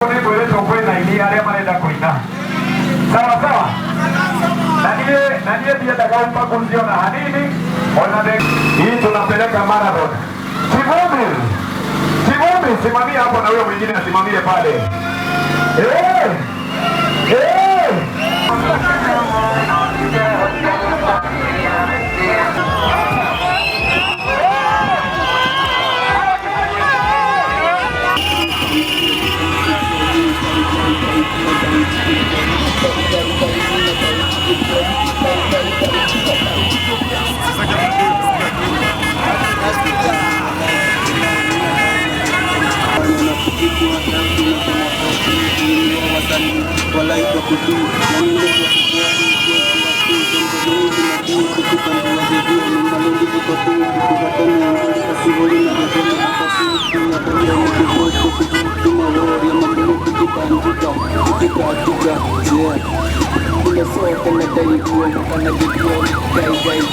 Nĩngwĩrĩtwo kwĩna aini arĩa marenda kũina. Sawa sawa. Na niĩ ndiendaga ubaguzi ona hanini ona hii tunapeleka marathon. Kivumbi, Kivumbi, simamia hapo na huyo mwingine asimamie pale. Eh! Eh!